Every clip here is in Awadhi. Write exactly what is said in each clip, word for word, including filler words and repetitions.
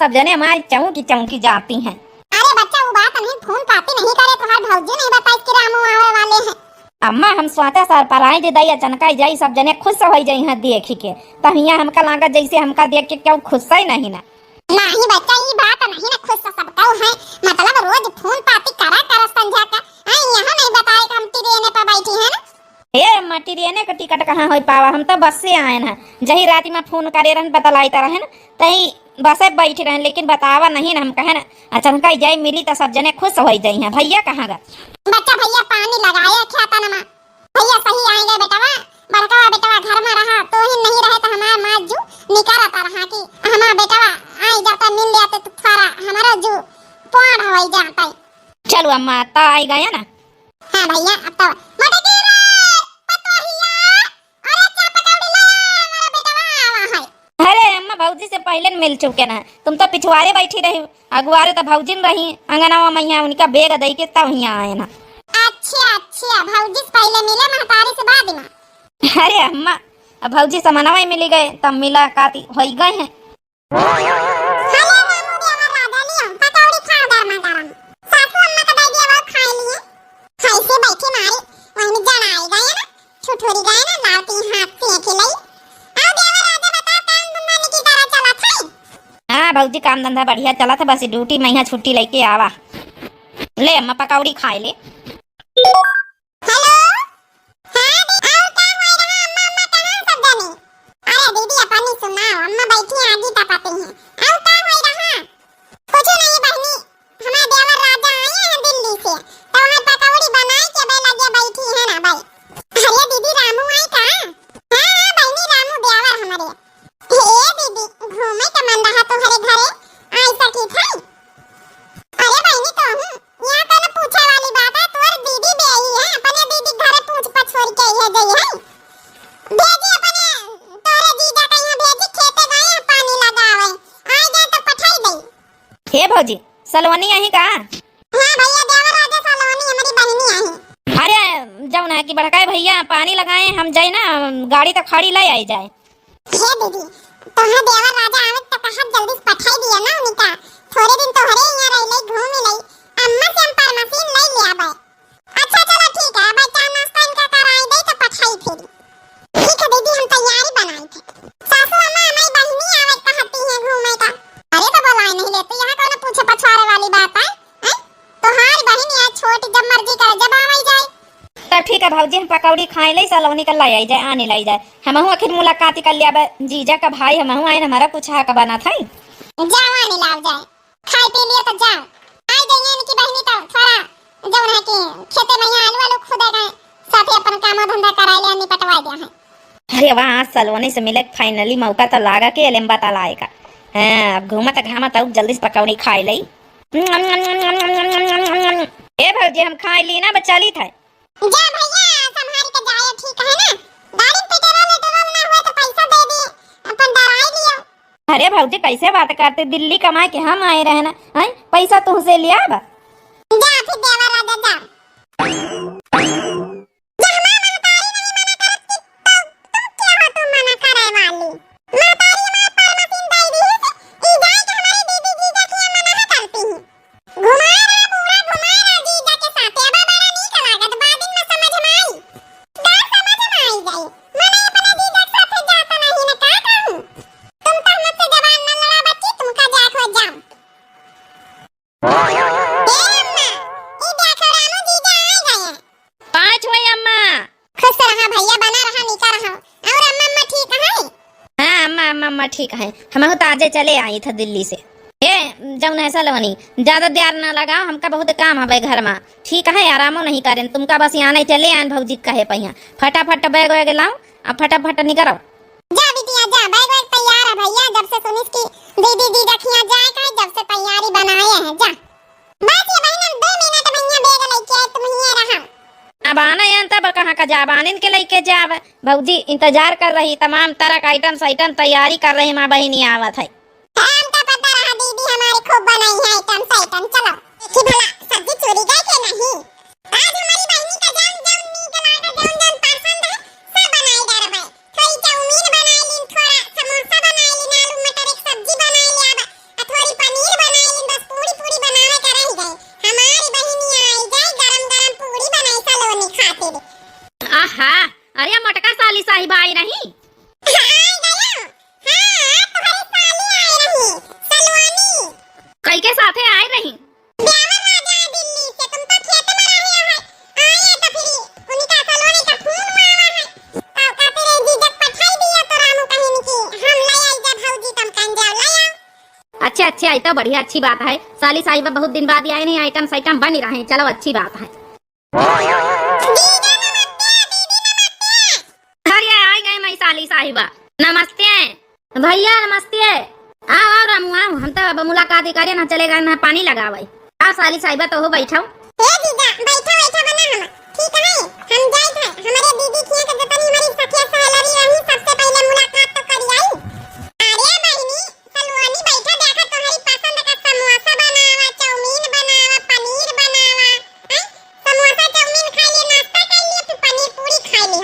जने हमारी चौंकी चौंकी जाती हैं। अरे बच्चा, वो बात नहीं, फोन पाती नहीं करे, तुम्हारे भौजी नहीं बताई कि रामू आवे वाले हैं। अम्मा, हम स्वाता सर पर आए दे दई, अचनका जाई, सब जने खुश हो जाई हैं देखी के। तब हियाँ हमका लागत जैसे हमका देख के क्यों खुश ही नहीं ना। नहीं बच्चा, ये बात नहीं ना, खुश तो सब क्यों है, मतलब रोज फोन पाती करा कर संझा का, हैं, यहाँ नहीं बताए कि हम ट्रेन पर बैठी हैं ना। ए अम्मा, ट्रेने का टिकट कहाँ होई पावा? हम तो बस से आएन है। जही राती मा फोन करे रहन, बतलाइत रहन, तही बसे बैठ रहन, लेकिन बतावा नहीं न, हम कहे न, अचनका जाई मिली त सब जने खुश होई जाई हैं। भैया कहाँ गा? बच्चा, भैया पानी लगाए खेतन मा। भैया सही आए गए बेटवा, बड़कवा बेटवा घर मा रहा, तो ही नहीं रहे तो हमार माँ जू निकारत रहा कि हमार बेटवा आई जाता, मिल लेते तो थोड़ा हमारा जू पार होई जाता। चलो अम्मा, त आई गया ना। हाँ भैया, अब तो मोटे की रे, पतोहिया, अरे चा पकौड़ी ले आ, हमारा बेटवा आवा है। अरे अम्मा, भौजी से पहले न मिल चुके ना, तुम तो पिछुआरे बैठी रही, अगुआरे तो भौजी न रही, अंगनावा मैया उनका बेग दई के तब हियाँ आए ना। अच्छा, अच्छा, भौजी से पहले मिले, महतारी से बाद में। अरे अम्मा, अब भौजी से मनवा ही मिली गए, तब मिला काती होई गए हैं। अरे रामू देवर राजा लियो, पकौड़ी खाओ गरमा गरम। सासू अम्मा का दे दिया, वो खाए लिए। ऐसे बैठी मारी, वहीं जड़ाई गए ना, ठुठुरी गए ना, लावती हाथ से खिलाई। आओ देवर राजा, बताओ काम धंधा निकी तरह चला था? हाँ भौजी, काम धंधा बढ़िया चला था, बस ड्यूटी में यहाँ छुट्टी लेके आवा। ले अम्मा पकौड़ी खाए ले। हेलो, हाँ दी-, और का होई रहा अम्मा, अम्मा कहाँ सब जनी? अरे दीदी अपनी सुनाओ, अम्मा बैठी आगी तपती हैं। और का होई रहा? कुछ नहीं बहनी, हमार देवर राजा आए हैं दिल्ली से, तो वहाँ पकौड़ी बनाए के बे लगे बैठी है ना भाई। अरे दीदी रामू आए का? हाँ, हाँ बहनी रामू देवर हमारे। ए दीदी, घूमे के मन रहा तोहरे घरे, आई सकी थे? अरे बहनी, कहूँ, यहाँ कौनो पूछे वाली बात है, तोर दीदी बेही है, अपने दीदी घरे पूछ पछोर के ये गई है। भेजी अपने, तोरे जीजा का यहाँ भेजी, खेते गए हैं पानी लगावे, आ गए तो पठाई दई। हे भौजी, सलोनी यहीं का? हाँ भैया, देवर राजा सलोनी हमारी बहनी आई। अरे, जौन है कि बड़काए भैया पानी लगाए, हम जाए ना, गाड़ी तो खड़ी ले आई जाए। हे दीदी, तोहार देवर राजा आवे त कहत जल्दी से पठाई दिया ना उनका। थोड़े दिन तोहरे यहाँ रह ले, घूम ले। अम्मा से हम परमसीन ले ले आबे। अच्छा चलो ठीक है, अब चाय नाश्ता इनका कराई दे तो पठाई फिर। ठीक है दीदी, हम तैयारी बनाई थे। सासू अम्मा हमारी बहिनी आवे कहती है घूमे का। अरे तो बुलाए नहीं लेते, यहाँ कौन पूछे पछारे वाली बात है? हैं? तोहार बहिन या छोट जब मर्जी करे, जब आवई जाए। तब ठीक है भौजी, हम पकौड़ी खाए ले, सलोनी का लाई आई जाए, आने लाई जाए। हमहू आखिर मुलाकात कर लिया बे, जीजा का भाई हमहू आए, हमारा कुछ हक बना था। जाओ आने लाओ जाए, खाए पी लियो तो जाओ। आई जाइए इनकी बहिनी तो थोड़ा जौन है कि खेते में यहाँ आलू आलू खुदे गए, साथे अपन काम धंधा कराए ले, निपटवा दिया है। अरे वाह, आज सलोनी से मिले के finally मौका तो लागा के एलेम्बा तलाए का। हाँ, अब घूमत घामत आऊ जल्दी से पकौड़ी खाए ले। ए भौजी, हम खाए ली ना, बस चली थे। जा भैया, संभाल के जाए, ठीक है ना? गाड़ी में पेट्रोल वेट्रोल ना हुआ तो पैसा दे दे, अपन दवाई लियो। अरे भौजी, कैसे बात करते, दिल्ली कमाए के हम आए रहे ना, हैं? पैसा तुमसे लिया बा। जा फिर देवर राजा जा। जब हमार महतारी नहीं मना करत कि तो तुम क्या हो तुम मना करे वाली? महतारी हमार परमसीन दई दी से, ई जाए के हमारी दीदी जीजा की मना है करती ही। घुमाए रहा पूरा, घुमाए रहा जीजा के साथे, अब बड़ा नीक लागत, बादिन में समझ में आई। का समझ में आई जाई? मने अपने जीजा के साथे जाता नहीं न का कहूँ? तुम तो हमसे जबान न लड़ा बच्ची, तुमका जाए हो जाओ। ए अम्मा, ई देखो रामू जीजा आ गए। पाँच हुई अम्मा। खुश रहा भैया, बना रहा, निका रहा। और अम्मा, अम्मा ठीक है? हाँ अम्मा, अम्मा, अम्मा ठीक है। हमहू तो आजे चले आई था दिल्ली से। ए, जौन है सलोनी, ज्यादा देर ना लगाओ, हमका बहुत काम हवे घर में। ठीक है, आरामो नहीं करें, तुमका बस यहाँ नहीं चले आन भौजी कहे पहिया। फटाफट बैग वैग लाओ, अब फटाफट निकलो। जा बिटिया जा, बैग वैग तैयार है भैया, जब से सुनिस कि दीदी जीजा खिया जाए का, जब से तैयारी बनाए हैं, जा। बस ये बहन, हम दो मिनट में यहाँ बैग लेके आए, तुम ही रहा। अब आना है तब कहाँ का जाब, आनिन के लेके जाब। भौजी इंतजार कर रही, तमाम तरह का आइटम साइटम तैयारी कर रही, माँ बहिनी आवत है। हमका पता रहा दीदी हमारी खूब बनाई है आइटम साइटम। चलो देखी भला सब्जी चुरी गए के नहीं। आज हमारी बहनी का जौन जौन नीक लागे, जौन जौन पसंद है, सब बनाई डरबे। थोड़ी चाउमीन बनाई लीन, थोड़ा समोसा बनाई लीन, आलू मटर एक सब्जी बनाई ले आबे, आ थोड़ी अरे मोटका साली साहिबा आई रही। हाँ, आई गयो। हाँ, तोहरी साली आई रही, सलोनी। कई के साथे आई रही? ब्यावर राजा है दिल्ली से, तुम तो खेत में रहे हो। आए तो फिर उनका सलोनी का फोन आवा है। तो कहते रहे, "जीजक पठाई दिया तो रामू कहिन कि हम ले आई जब भौजी तुम कहिन जाओ, ले आओ।" अच्छा, अच्छा, ये तो बढ़िया, अच्छी बात है। साली साहिबा बहुत दिन बाद आई नहीं, आइटम साइटम बन रहे हैं, चलो अच्छी बात है। जीजा नमस्ते, दीदी नमस्ते। अरे, आ गए मैं साली साहिबा। नमस्ते। भैया नमस्ते। आओ, आओ रामू, आओ। हम तो अब मुलाकात ही करे ना, चले गए ना पानी लगावे। आओ साली साहिबा, तो हो बैठो। ए जीजा, बैठो, बैठो बना हम। ठीक है, हम जाइत है। हमारे दीदी खिया के जतनी हमारी सखिया सहेलरी रही, सबसे पहले मुलाकात तो करी आई। अरे बहिनी, सलोनी बैठा, देखा तोहरी पसंद का समोसा बनावा, चाउमीन बनावा, पनीर बनावा। हैं? समोसा चाउमीन खा लिए, नाश्ता कर लिए, फिर पनीर पूरी खा लिए हो।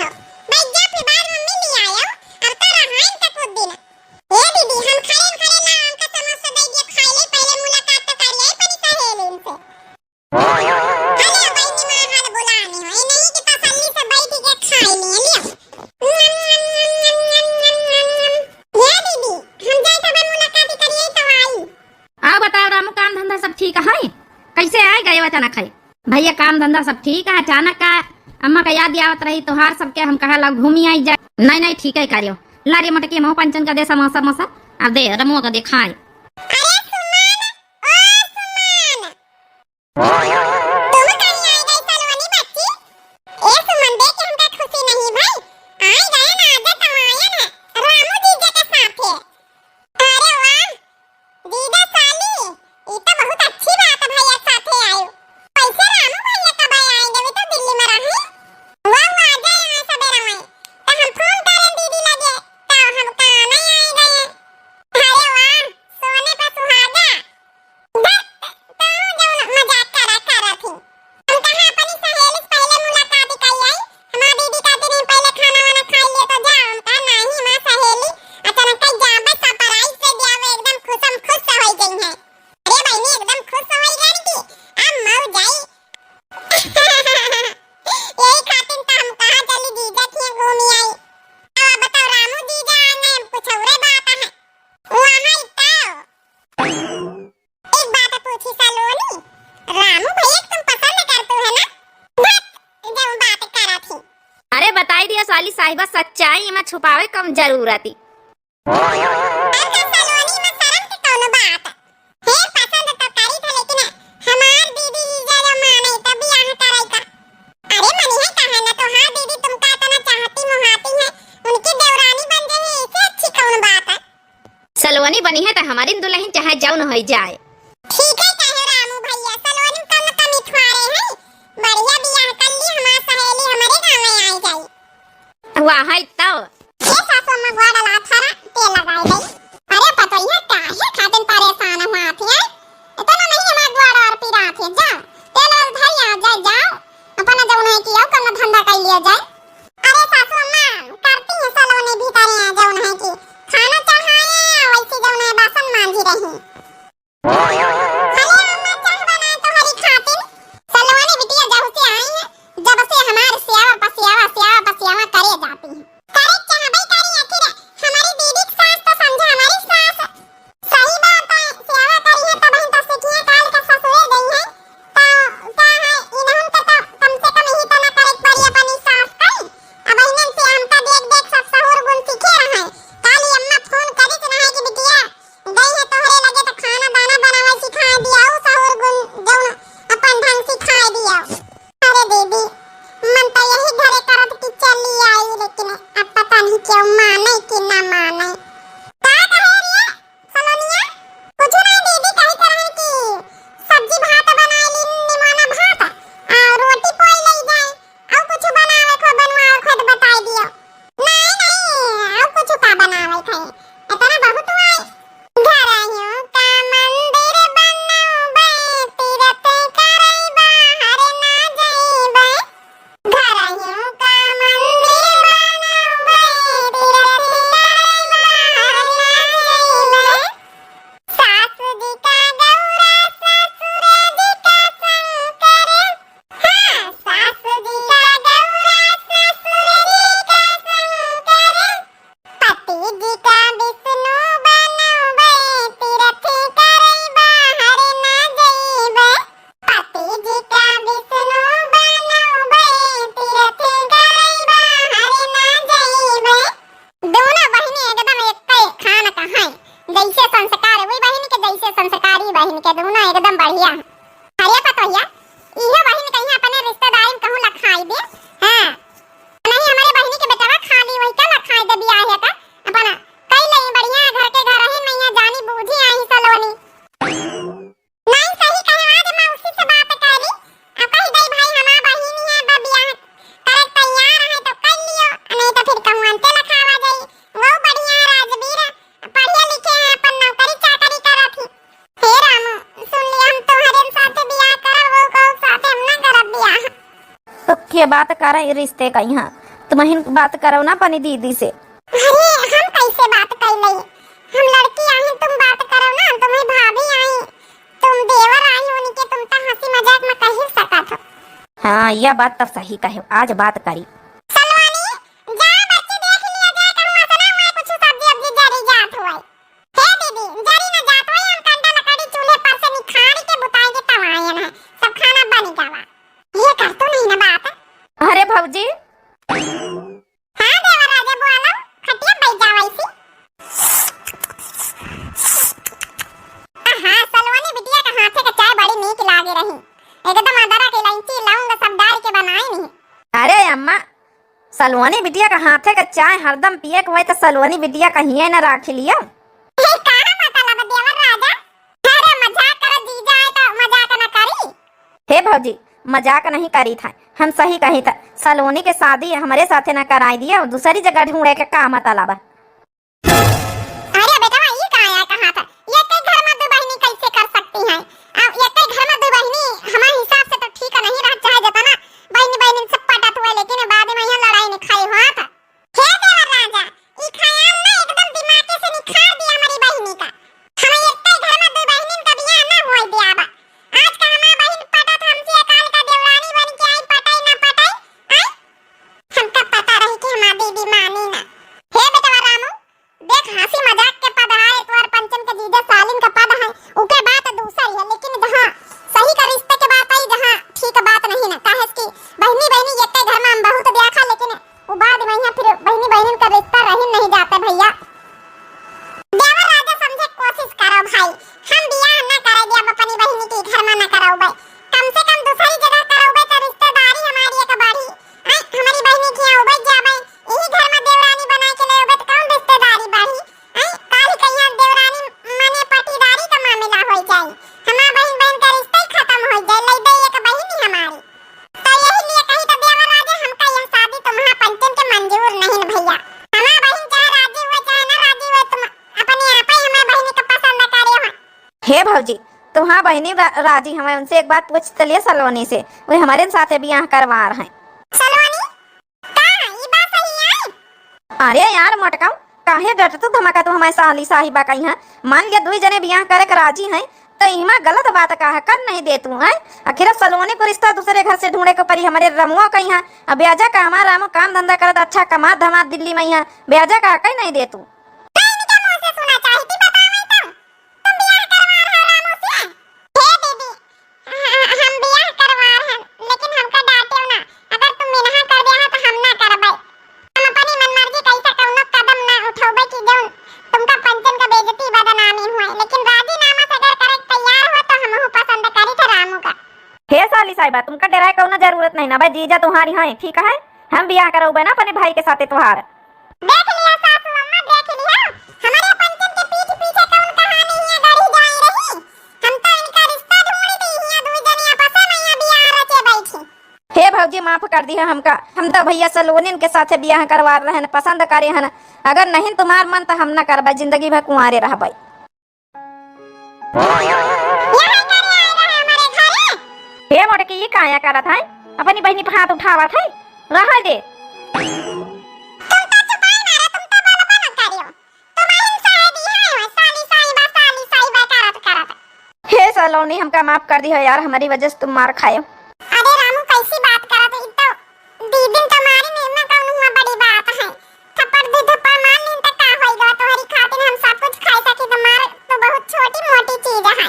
बैठ जा, फिर बाद में मिल आयो। अब तो रहाइन का कुछ दिन। ए दीदी, हम खड़े खड़े ना, हमका समोसा दे दिए, खा ले, पहले मुलाकात तो कर ले अपनी सहेली से। अरे बहिनी, माँ हाल बुलानी हो, ये नहीं कि तसल्ली से बैठ के खा लिए, लियो। ये दीदी, हम जाए तबे मुलाकात करिए तो आई। आओ बताओ रामू, काम धंधा सब ठीक है? कैसे आए गए अचानक है? भैया काम धंधा सब ठीक है, अचानक का अम्मा का याद आवत रही तोहार सबके, हम कहा ला घूमी आई जाए। नहीं नहीं ठीक है करियो, ला रे मोटकी मोह पंचन का दे समोसा समोसा, अब दे रमुआ का दे खाए। अरे सुमन, ओ सुमन, तुम कहीं आ गई सलोनी बच्ची? ए सुमन, देख के हमका खुशी नहीं भाई। आ गए ना, आज तो आए ना रामू जीजा के साथे। अरे वाह, जीजा साली, ई तो बहुत अच्छी बात है भैया साथे आयो। कैसे रामू भैया कब आएंगे? वे तो दिल्ली में रहे। वाह, वाह, आ जाए यहाँ सवेरे में। तो हम फोन करें दीदी लगे, तो हम कहाँ नहीं आए गए। अरे वाह, सोने पे सुहागा। धत, तू जौन मजाक करा, करा थी। हम कहा अपनी सहेली से पहले मुलाकात ही करी आई। हमार दीदी कहती रही, "पहले खाना वाना खा लिए तो जा।" हम कहा, "नहीं, हमार सहेली अचानक कहीं जाबे, surprise से जाबे, एकदम खुशम खुश से होई गई है।" अरे बहनी, एकदम खुश होई गई कि अब मऊ जाई। यही खातिर तो हम कहा, "चली जीजा खिया घूमी आई।" अब बताओ, रामू जीजा आएंगे, कुछ औरे बात है। वहाँ तो एक बात पूछी सलोनी, रामू भैया के तुम पसंद करतू है ना? धत, जौन बात करा थी। अरे बताई दिया साली साहिबा सच्चाई, इमा छुपावे कम जरूरत ही। और का सलोनी में शर्म के कौनो बात? हे पसंद तो करी था, लेकिन हमार दीदी जीजा जो माने तब बियाह कराई का। अरे मनी है कहा ना, तोहार दीदी तुमका इतना चाहती मुहाती है, उनकी देवरानी बन जाए, इससे अच्छी कौन बात है? सलोनी बनी है तो हमारी दुल्हन चाहे जौन होई जाए। ठीक है कहे रामू भैया, सलोनी कम कमी थुआरे है, बढ़िया बियाह कर ली, हमार सहेली हमारे गाँव में आई जाई। वाह है तो। ए सासू अम्मा गोड़ ला थारा तेल लगाए गई। अरे पतोहिया काहे खातिन परेशान हुआ थी, हैं? इतना नहीं हमार गोड़ और पीरा थी, जा तेल और धर यहाँ जाए, जाओ अपना जौन है कि आओ कौनो धंधा कर लिया जाए। अरे सासू अम्मा, करती है सलोनी भीतर यहाँ जौन है कि खाना चढ़ाए, वैसे जौन है बासन मांजी रही। अरे अम्मा, चाह बनाए तोहरी खातिर। सलोनी बिटिया जब से आई है, जब से हमार सेवा पसेवा, सेवा पसेवा करे जाती है। करे चाहबे करी, आखिर हमारी दीदी की सास तो समझा, हमारी सास सही बात है, सेवा करी है तब हम तो सीखिए, काल के ससुरे गई है, तो का है, इन्हन के तो कम से कम यही तो ना करे के पड़ी अपनी सास का। अब इन्हन से हमका देख देख सब सहूर गुण सीखे रहे। काल ही अम्मा फोन करी तो ना है कि बिटिया गई है तोहरे लगे तो खाना दाना बनावे, ना, एकदम बढ़िया। अरे पतोहिया, इहे बहिन कहीं अपने रिश्तेदारी में कहूँ लखाई दे। हाँ, नहीं हमरे बहिनी के बेटवा खाली वही का लखाई दे बियाह है का। अपन कई लई बढ़िया घर के घर ही नहीं है, जानी बूझी आई सलोनी। नहीं सही कहे, आज मौसी से बात करी, अब कही दई भाई हमार बहिन है, अब बियाह करे के तैयार है तो कर लियो, नहीं तो फिर कहूँ अंते लखावा जाई। वो बढ़िया है राजवीर, पढ़े लिखे हैं, अपन नौकरी चाकरी करत ही। हे रामू, सुन लिया, हम तोहरे साथे बियाह करब, वो कहू साथे हम ना करब बियाह। तो के बात करे रिश्ते का यहाँ? तुमहिन बात करो ना अपनी दीदी से। अरे, हम कैसे बात कर लई? हम लड़की आई, तुम बात करो ना, तुम्हें भाभी आई, तुम देवर आई, उनके तुम तो हंसी मजाक में कह ही सकत हो। हाँ, यह बात तो सही कहे, आज बात करी। सलोनी, जा बच्ची देख लिया जाए, कहूँ ऐसा ना हुआ कुछ सब्जी उब्जी जरी जात हुआ। हे दीदी, जरी न जात होई, हम कंडा लकड़ी चूल्हे पर से निखार के बुताई के तब आयन है, सब खाना बन गवा। ये कर तो नहीं ना बात। अरे भौजी। हाँ देवर राजा बोलो, खटिया बैठ जाओ ऐसी। आहा, सलोनी बिटिया का हाथे का चाय बड़ी नीक लागे रही, एकदम अदरक, इलायची, लौंग सब डाल के बनाई नहीं। अरे अम्मा, सलोनी बिटिया का हाथे का चाय हरदम पिए के होए तो सलोनी बिटिया का हिये न राखी लियो। हे, का मतलब देवर राजा? अरे मजाक करत जीजा है तो मजाक न करी। हे भौजी, मजाक नहीं करी था, हम सही कही था। सलोनी के शादी हमरे साथे न कराई दियो, दूसरी जगह ढूंढे के का मतलब है? अरे बेटवा, ई का आया कहा था? ये कई घर में दो बहिनी कैसे कर सकती हैं? अब ये कई घर में दो बहिनी हमारे हिसाब से तो ठीक नहीं रह, चाहे जितना बहिनी बहिनी से पटत हुए, लेकिन बाद में यहाँ लड़ाई नहीं खाई हुआ था। हे देवर राजा, ई ख्याल ना एकदम दिमागे से निखार दिया हमारी बहिनी का। हम ये कई घर में दो बहिनी का बियाह ना हुए दिया बा। आज का हमार बहिन पटत हमसे, काल का देवरानी बन के आई, पटाई ना पटाई, आई? हमका पता रही कि हमार दीदी मानी ना। हे बेटवा रामू, देख, हंसी मजाक के पद है, तोर पंचन के जीजा सालिन का पद है, उके बात दूसर है, लेकिन जहाँ सही का रिश्ते के बात आई, जहाँ ठीक बात नहीं ना, काहे कि बहिनी बहिनी एक घर में हम बहुत देखा, लेकिन वो बाद में यहाँ फिर बहिनी बहिनी का रिश्ता रही नहीं जाते भैया। देवर राजा समझे कोशिश करो भाई, हम बियाह ना करे देब अपनी बहिनी के घर में ना करौबे, कम से कम दूसरी जगह करौबे तो रिश्तेदारी हमारी एक बढ़ी। आई, हमारी बहिनी के यहाँ उबज जाबे, यही घर में देवरानी बना के ले उबे तो कौन रिश्तेदारी बढ़ी? आई, काल कहिया देवरानी माने पटीदारी का मामला हो जाए, हमार बहिन बहिन का रिश्ता ही खत्म हो जाए, ले दे एक बहिनी हमारी। तो यही लिए कही तो देवर राजा, हमका यह शादी तुम्हारा पंचन के मंजूर नहीं न भैया। हमार बहिन चाहे राजी हुए चाहे ना राजी हुए, तुम अपने आप ही हमार बहिनी के पसंद करे हो। हे भौजी, तुम्हार बहिनी रा-, राजी हमें, उनसे एक बार पूछ तो लिए सलोनी से, वे हमारे साथे बियाह करवा रहे हैं। सलोनी, का ई बात सही है? अरे यार मोटकाऊ, काहे डटतू धमकतू हमारे साली साहिबा का यहाँ? मान लिया दुई जने बियाह करे के राजी हैं, तो इमा गलत बात का है, कर नहीं दे तू, हैं? आखिर अब सलोनी को रिश्ता दूसरे घर से ढूंढे के परी, हमारे रमुआ का यहाँ। अब ब्याजा का हमार रामू काम धंधा करत, अच्छा कमात धमात दिल्ली में यहाँ, ब्याजा का कहीं नहीं दे तू। तो इनके मुंह से सुना चाहती, बतावे तो। तुम बियाह करवा रहे रामू से? हे दीदी, ह-, हम बियाह करवा रहे हैं, लेकिन हमका डांटेव ना। अगर तुम मिनहा कर दे हो तो हम ना करबै। हम अपनी मनमर्जी कैसे कौनो कदम ना उठौबै कि जौन तुमका पंचन का बेइज्जती बदनामी हुए, लेकिन राजीनामा से अगर करे के तैयार हो तो हमहू पसंद करी थे रामू का। हे साली साहिबा, तुमका डराए कौनो जरूरत नहीं ना भाई, जीजा तुम्हारी हैं, ठीक है? हम बियाह करौबै ना अपने भाई के साथे तुम्हार। देख लिया सासू अम्मा, देख लिया। हमारे पंचन के पीठ पीछे कौन कहानी है गढ़ी जाए रही। हम तो इनका रिश्ता ढूंढ दी, यहाँ दुई जने आपस में यहाँ बियाह रचे बैठी। हे भौजी, माफ कर दी है हमका, हम तो भैया सलोनिन के साथे बियाह करवा रहे हैं, पसंद करे हैं। अगर नहीं तुम्हार मन तो हम न करबे, जिंदगी भर कुंवारे रहबे। यहाँ करे आए रहे हमारे घरे। हे मोटकी, ई काया करत है? अपनी बहिनी पे हाथ उठावत है? रह दे। तुम तो चुपाई मारा, तुम तो बोलबा न करियो। तुम बहिन साहेब यहाँ है, साली साहिबा, साली साहिबा करत करत। हे सलोनी, हमका माफ कर दियो यार, हमारी वजह से तुम मार खायो। अरे रामू, कैसी बात करत है? ई तो दीदिन तो मारी नहीं ना, कौन हुआ बड़ी बात है। थप्पड़ दू थप्पड़ मार लीन त का होई गवा, तोहरी खातिर हम सब कुछ खाई सकी, तो मार तो बहुत छोटी मोटी चीज है।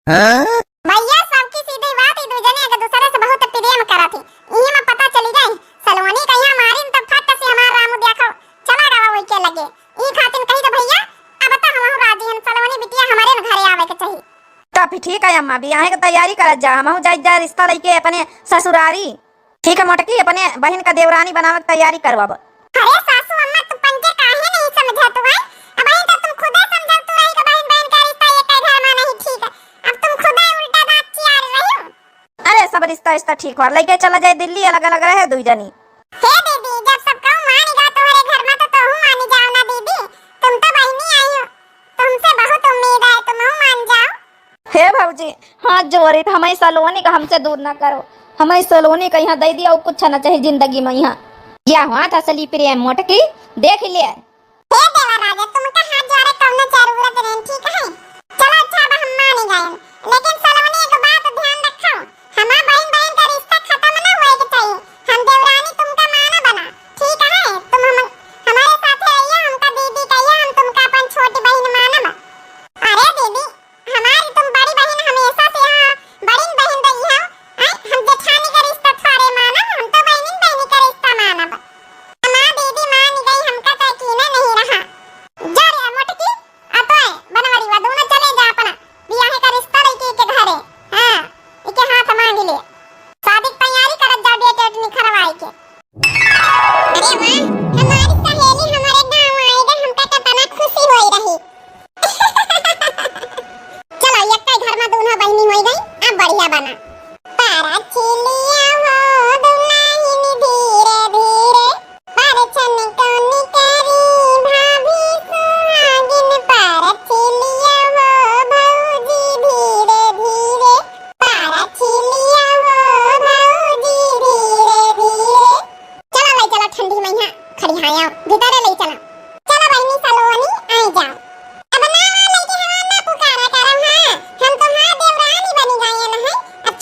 हाँ? भैया, सबकी सीधी बात, ई दू जने एक दूसरे से बहुत प्रेम करत ही। इहे में पता चली गई, सलोनी कहिया मारिन तो फट से हमार रामू देखो चला गवा वही के लगे। ई खातिर कही तो भैया, अब तो हम राजी हन, सलोनी बिटिया हमारे न घरे आवे के चाहिए। तब फिर ठीक है अम्मा, बियाहे के तैयारी करत जा, हमहू जाइत जा रिश्ता लइके अपने ससुरारी। ठीक है मोटकी, अपने बहिन का देवरानी बनावे के तैयारी करवाब। अरे सासू अम्मा, तू पंचे काहे नहीं समझत हो? अब ही तो तुम खुदे समझो, तू रही का बहिन बहिन का रिश्ता ये कई घर में नहीं ठीक है। अब तुम खुदे उल्टा बात चियार रही हो। अरे सब रिश्ता रिश्ता ठीक हो, लइके चला जाए दिल्ली, अलग अलग रहे दुई जनी। हे दीदी, जब सब कहूँ मान गा तुम्हारे घर में तो तोहू मान जाओ ना दीदी, तुम तो बहिनी आई हो, तुमसे बहुत उम्मीद है, तुम मान जाओ। हे भौजी, हाथ जोड़ित, हमई सलोनी का हमसे दूर ना करो, हमई सलोनी का यहाँ दे दिया, और कुछ ना चाहिए जिंदगी में यहाँ। या हाथ असली प्रेम मोटकी, देख ले। हे देवराज, तुमका हाथ जोड़े कौनो जरूरत नहीं, ठीक है? चलो अच्छा, अब हम मान गए, लेकिन सलोनी एक बात ध्यान रखो, हमार बहन बहन का रिश्ता खत्म ना होए के चाहिए। हम देवरानी तुमका मानब ना, ठीक है? तुम हम, हमारे साथे रहिए, हमका दीदी कहिए, हम तुमका अपन छोटी बहन मानब। अरे दीदी, हमारी तुम बड़ी बहन हमेशा से यहाँ बड़ी बहन रही हो, हैं? हम जेठानी का रिश्ता थोड़े मानब, हम तो बहनिन बहनी का रिश्ता मानब। हमार दीदी मान गई, हमका तो यकीने नहीं रहा। जा रे मोटकी, आ तो है बनवारी वा, दोनों चले जा अपना बियाहे का रिश्ता लइके के घरे। हाँ, इके हाथ मांग ले। शादी की तैयारी करत जा, डेट वेट निखरवाई के। अरे वाह, हमारी सहेली हमारे गाँव आएगा, हमका कितना खुशी होई रही। चलो, एक ही घर में दोनों बहनी होई गई, अब बढ़िया बना। परछिलिया हो दुल्हन धीरे धीरे, परछन कौन करी भाभी सुहागिन, परछिलिया हो भौजी धीरे धीरे, परछिलिया हो भौजी धीरे धीरे। चला लई चला ठंडी में यहाँ खड़ी हाँ आओ, भीतरे लई चला। चला बहनी सलोनी आई जा। अब ना लइके हमार ना पुकारा करम हाँ, हम तो हाँ देवरानी बनी गए हैं, अब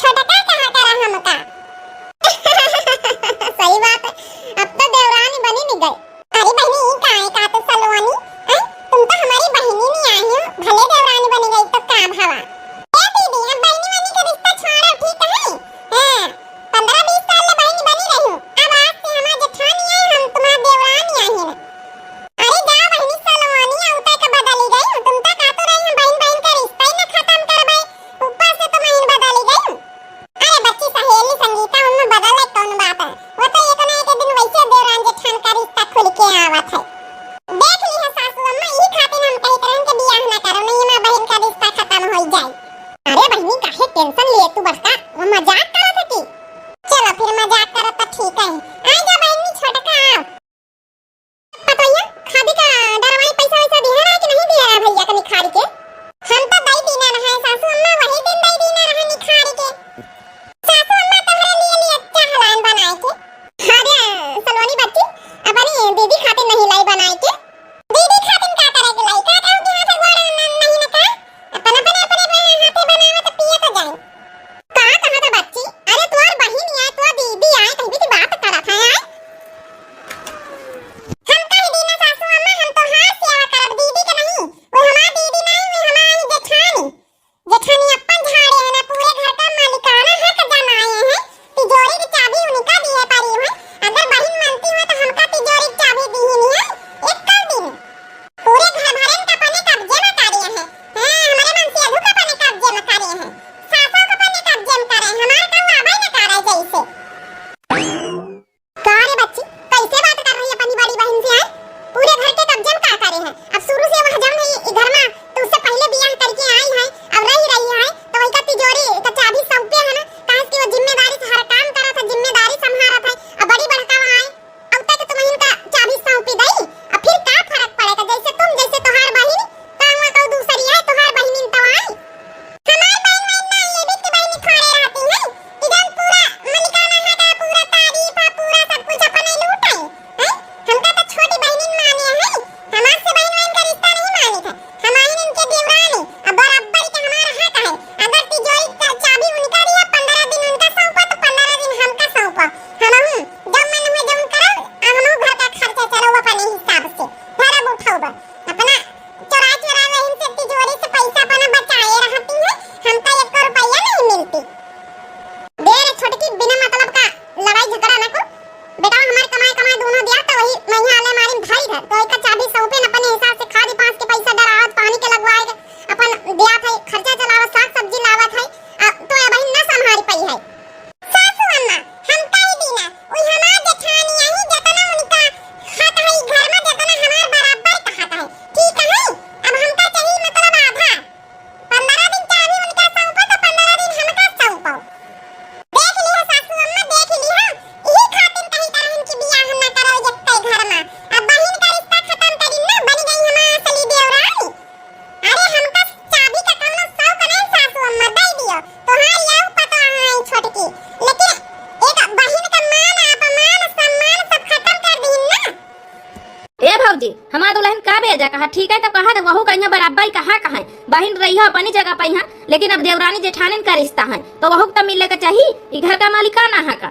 हाँ, ठीक है, तो कहा तो वहू कहिया बराबर ही कहा, कहा बहिन रही हो अपनी जगह पे यहाँ, लेकिन अब देवरानी जेठानिन का रिश्ता है, तो वहू के तो मिले के चाही, ई घर का मालिकाना है का?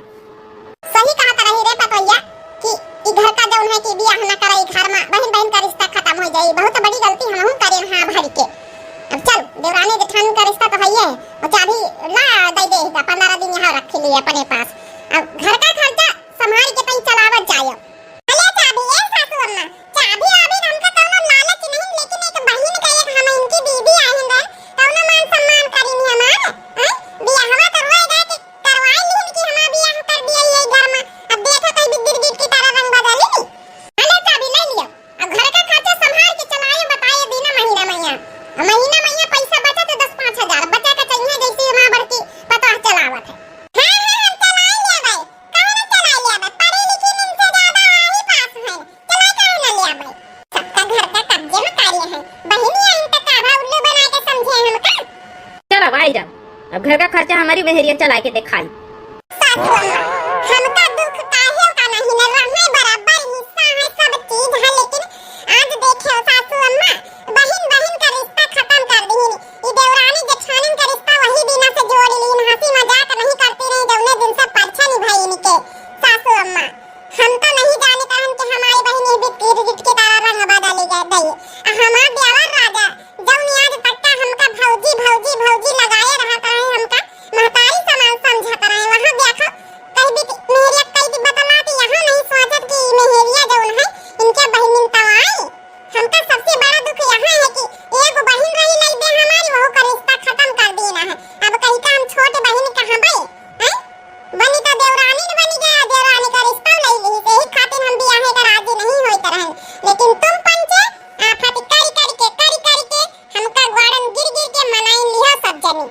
सही कहत रही रे पतोहिया कि ई घर का जौन है कि बियाह ना करे, ई घर में बहिन बहिन का रिश्ता खत्म हो जाई। बहुत बड़ी गलती हमहू करे हाँ भर के। अब चल, देवरानी जेठानी का रिश्ता तो है ही है, और चाबी ला दे दे, पंद्रह दिन यहाँ रख लिए अपने पास। अब घर का खर्चा संभाल के तई चलावत जायो। अरे चाबी, ए सासू अम्मा, चाबी अभी हमका कौनो लालच नहीं, लेकिन एक बहिन का एक हम इनकी दीदी आहिन रहे, कौनो मान सम्मान करी नहीं हमार, हैं? बियाहवा तो होए गए कि करवाई लिहिन कि हमार बियाह कर दिया ये घर में। अब देखो कहीं भी गिरगिट की तरह रंग बदली नहीं। अले चाबी ले लियो। अब घर का खर्चा संभाल के चलाए, बताए दीना महीना मैया। अब महीना मैया पैसा बचा तो दस पाँच हजार, बचा के चाहिए जैसे हमार बड़की पतोह चलावत है। हाँ, हाँ, हम चलाए ले भाई। काहे ना चलाए ले भाई? पढ़ी लिखी इनसे ज्यादा ही पास है। चलाए काहे ना ले भाई? सबका घर का कब्जे में कार्य है। बहिनी आई तो का भा उल्लू बना के समझे हमका? चल अब आई जा, अब घर का खर्चा हमारी मेहरिया चला के दिखाई। सासू अम्मा, हमका दुख काहे का नहीं न रहे, बराबर हिस्सा है, सब चीज है, लेकिन आज देखे सासू अम्मा, बहिन बहिन का रिश्ता खत्म कर दीन। ई देवरानी जेठानिन का रिश्ता वही दिना से जोड़ लीन, हंसी मजाक नहीं करती रही, जौने दिन से परछा निभाई इनके। सासू अम्मा, हम तो नहीं जाने कहन कि हमारी बहिन ये भी गिरगिट की तरह रंग बदल गई। आ हमार देवर राजा जौन आज तक का हमका भौजी, भौजी, भौजी लगाए रहत रहे, हमका महतारी समान समझत रहे। वहाँ देखो, कई भी मेहरिया कई भी बतला के यहाँ नहीं सोचत कि मेहरिया जौन है, इनके बहिनिन तवाई। हमका सबसे बड़ा दुख यहाँ है कि एगो बहिन रही लई दे हमारी, वहू का रिश्ता खत्म कर देना है। अब कहीं का हम छोट बहिन कहबे, हैं? बनी तो देवरानी न बनी गया, देवरानी का रिश्ता लई ली, यही खातिर हम बियाहे का राजी नहीं होइत रहन। लेकिन तुम पंचे, आफत करी करी के, करी करी के, हमका ग्वाड़न गिर गिर के मनाइन लिहो सब जनी।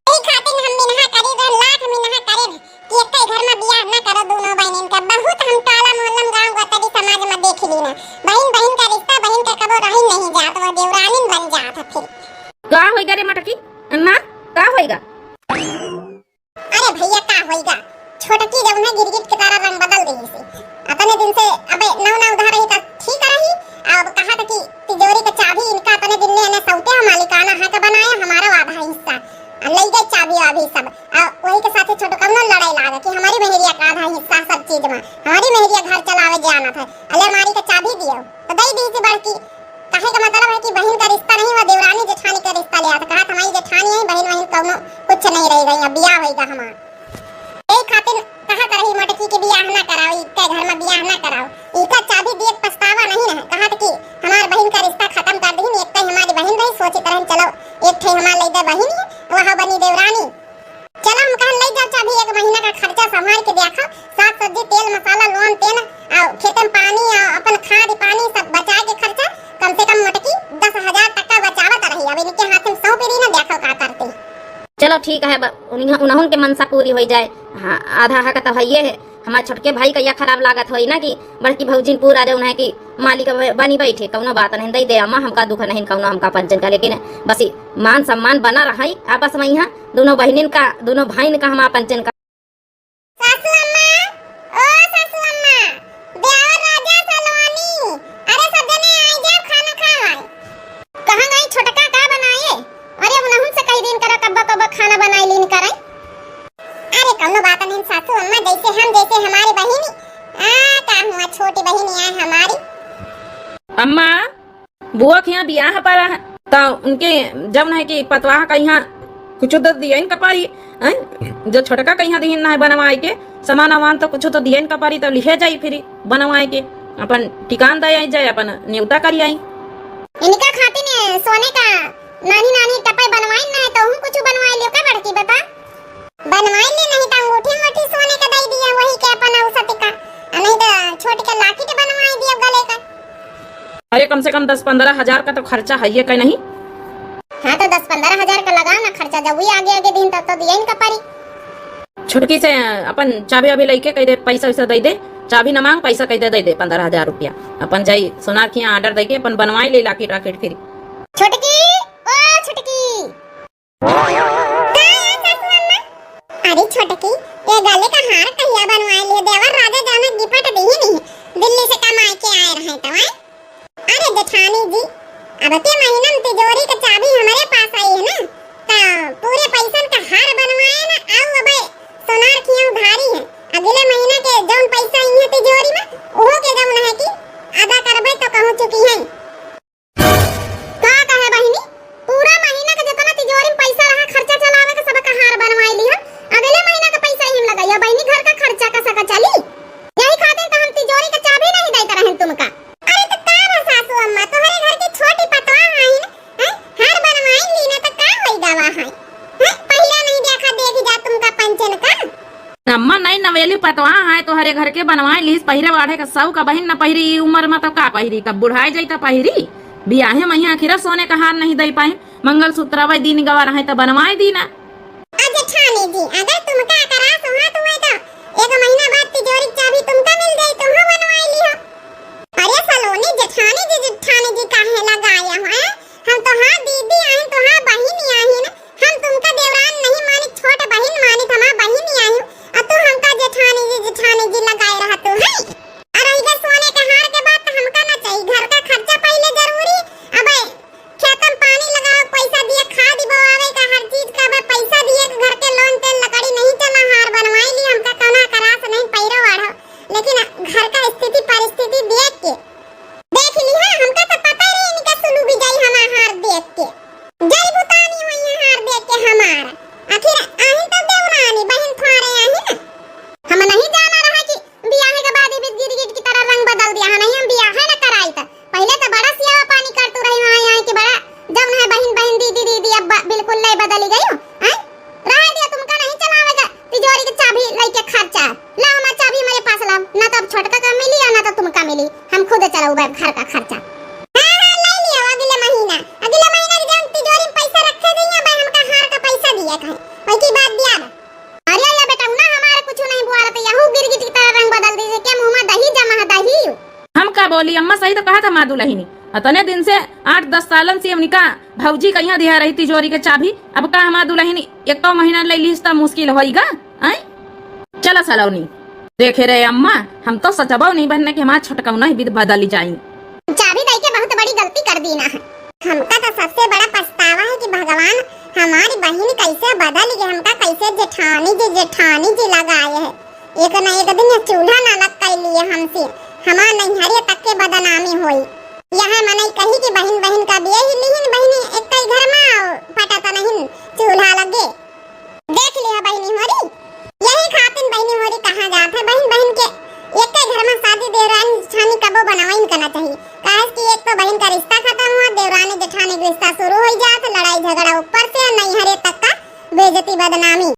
यही खातिर हम मिनहा करे रहे, लाख मिनहा करे रहे कि एक्के घर में बियाह न करो दोनों बहनिन का। बहुत हम टोला मोहल्ला में, गाँव गतरी समाज में देख ली ना, बहिन बहिन का रिश्ता बहिन का कबो रही नहीं जात, वो देवरानिन बन जात है फिर। का होइगा रे मटकी? अम्मा, का होइगा? अरे भैया, का होइगा? छोटकी जौन है गिरगिट के तरह रंग बदल देइसे। अतने दिन से अबे नौ नौ उधार रही त ठीक रही। अब कहा था कि तिजोरी का चाबी इनका अतने दिन ले ने सौते हम मालिकाना है का बनाया हमारा आधा हिस्सा। आ ले गए चाबी वाबी सब। आ वही के साथे छोटकवनो लड़ाई लागे कि हमारी बहरिया का आधा हिस्सा सब चीज में। हमारी बहरिया घर चलावे जानत है। अले हमारी का चाबी दियो। तो दे दी थी बड़की। कहे का मतलब है कि बहिन का रिश्ता नहीं, वह देवरानी जेठानी का रिश्ता ले आता। कहा हमारी जेठानी है, बहिन वहिन कौनो कुछ नहीं रह गई, अब बियाह होइगा हमार। यही खातिर कहा कर रही मोटकी के बियाह ना कराओ, इनके घर में बियाह ना कराओ। इनका चाबी दिए के पछतावा नहीं रहे। कहा कि हमार बहिन का रिश्ता खत्म कर दी, एक तो हमारी बहिन रही, सोचित रहन चलो एक ठे हमार ले दे बहिन, वह बनी देवरानी। चला, हम कहन, "लई जा चाबी, एक महीना का खर्चा संभाल के देखा, साग सब्जी, तेल मसाला, लोन तेल, आ खेते में पानी, आ अपन खाद पानी सब बचा के खर्चा, कम से कम मोटकी दस हजार टका बचावत रही। अब इनके हाथ में सौंप दी ना, देखो का करती।" चलो ठीक है, ब-, उन्हीं, उन्हों के मनसा पूरी होई जाए। हाँ, आधा हक तो हइये है। हमार छोटके भाई का यह खराब लागत होई ना कि बड़की भौजिन पूरा जौन है कि मालिक ब-, बनी बैठे, कौनो बात नहीं, दे दे अम्मा, हमका दुख नहीं, कौनो हमका पंचन का, लेकिन बस ई मान सम्मान बना रही आपस में। यहाँ दोनों बहिनिन का, दोनों भाईन का, हमार पंचन का। सासू अम्मा, ओ सासू अम्मा, देवर राजा सलोनी, अरे सब जने आई जाओ, खाना खाओ। कहाँ गई छोटका, का बनाए? अरे उनहुन से कई दिन करा कब्बा कब्बा खाना बनाई लीन करे। अरे कौनो बात नहीं सासू अम्मा, जैसे हम जैसे हमारी बहिनी। आ, का हुआ, छोटी बहिनी आए हमारी। अम्मा, बुआ के यहाँ बियाह पड़ा है, तो उनके जब नहीं कि पतवाह का यहाँ कुछ तो दियन का परी, हैं? जो छोटका का यहाँ दिहिन ना है बनवाए के, सामान वामान तो कुछ तो दियन का परी, तो लिहे जाई फिर बनवाए के, अपन ठिकान दे आई जाए, अपन न्योता करी आई। इनका खातिर ने सोने का नानी नानी टपई बनवाइन ना है, तो हम कुछ बनवाए लियो का बड़की, बता। बनवाए ले, नहीं तो अंगूठी अंगूठी सोने का दे दिया, वही के अपन औसत का, आ नहीं तो छोट के लाकिट बनवाए दियो गले का। अरे कम से कम दस पन्द्रह हजार का तो खर्चा है ये का नहीं? हाँ तो दस पन्द्रह हजार का लगाओ ना खर्चा, जब वही आगे आगे दिन तब तो दिया इनका परी। छुटकी से अपन चाबी अभी लेके कह दे, पैसा वैसा दे दे, चाबी न मांग, पैसा कह दे, दे दे पन्द्रह हजार रुपया, अपन जाई सोनार के यहाँ ऑर्डर दे के अपन बनवाई ले लाकिट राकिट फिर। छुटकी, ओ छुटकी। का है सासू अम्मा? अरे छोटकी, ये गले का हार कहिया बनवाए लिए? देवर राजा जाना गिफ्ट दी नहीं, दिल्ली से कमाए के आए रहे तो, हैं? अरे जेठानी जी, हैं? पहिरा नहीं देखा, देखि जा तुमका पंचन का। अम्मा, नई नवेली पतवा है, तोहरे घर के बनवाए लिहिस, पहिरे वाढ़े का सौ का बहिन न पहिरी, ई उमर में तो का पहिरी, कब बुढ़ाए जाई त पहिरी। बियाहे मइहाँ आखिर सोने का हार नहीं दई पाई, मंगलसूत्र अबे दीन गवा रहे त बनवाए दीना। अ जेठानी जी, अगर तुमका एकरास होत हुए तो एक महीना बाद तिजोरी के चाबी तुमका मिल जाई, तुमहू बनवाई लिहो। अरे सलोनी, जेठानी जी, जेठानी जी काहे लगाया हो, हैं? हम तोहार दीदी आहिन, तोहार बहिनी आहिन, हम तुमका देवरान नहीं मानित, छोट बहिन मानित, हमार बहिनी आहिन, अ तू हमका जेठानी जी, जेठानी जी लगाए रहतू, हैं? अ रही गए सोने के हार के बात, त हमका ना चाहिए, घर का खर्चा पहिले जरूरी। अबे खेतन पानी लगावे के पैसा दिए, खाद बोआवे का, हर चीज का बे पैसा दिए, घर के लोन तेल लकड़ी नहीं चला, हार बनवाई ली, हमका कौनो एकरास नहीं, पहिरो वाढ़ो, लेकिन घर का स्थिति परिस्थिति देख के, देख ली है, हमका तो पता ही नहीं इनका सुलू भी जाई हमार हार देख के, जल बुतानी हुई है हार देख के हमार। आखिर आहिन तो देवरानी बहिन थोड़े आहिन ना, हम नहीं जाना रहा कि बियाहे के बाद ही गिरगिट की तरह रंग बदल दिया है, नहीं हम बियाहे न कराई त पहिले तो बड़ा सियावा पानी करतू रही वहाँ यहाँ की बड़ा जौन है बहिन बहिन दीदी दीदी अब ब- बिल्कुल नहीं बदली गई हो, हैं? रहे दिया तुमका नहीं चलावे का तिजोरी के चाबी लेके खर्चा। ला हमार चाबी मेरे पास लाओ, ना तो अब छोटका का मिली और ना तो तुमका मिली, हम खुद चलाऊ बे घर का खर्चा। हाँ, हाँ, ले लियो अगले महीना, अगले महीना के जौन तिजोरी में पैसा रखे दी है बे हमका हार का पैसा दिया कहे, वही की बात दिया बे। अरे, अरे बेटा, ना हमारे कुछ नहीं बुआला तो यहू गिरगिट की तरह रंग बदल दी, के मुँह में दही जमा है, दही। हम का बोली अम्मा, सही तो कहा था माँ दुलहिनी। अतने दिन से आठ दस सालन से उनका भौजी कहिया दिया रही तिजोरी के चाबी, अब का हमार दुलहिनी एको महीना ले लीस त मुश्किल होइगा, आय? चला सलोनी, देखे रे अम्मा, हम तो सचबो नहीं बनने के हमार छोटकौना ही विध बदली जाई। चाबी दई के बहुत बड़ी गलती कर दी ना है। हमका तो सबसे बड़ा पछतावा है कि भगवान हमारी बहिन कैसे बदल गए, हमका कैसे जेठानी जी, जेठानी जी लगाए है। एक न एक दिन ये चूल्हा ना लग कर लिए हमसे, हमार नैहरे तक के बदनामी होई। यह मनई कही कि बहिन बहिन का बिया ही लिहिन, बहिनी एक कई घर में पटा तो नहीं चूल्हा लगे। देख लिया बहिनी होरी, यही खातिन बहिनी होरी कहा जात है, बहिन बहिन के एक के घर में शादी देवरानी जेठानी कबो बनावइन करना चाहिए। काहे कि एक तो बहिन का रिश्ता खत्म हुआ, देवरानी जेठानी का रिश्ता शुरू हो जात, लड़ाई झगड़ा ऊपर से नैहरे तक का बेइज्जती बदनामी।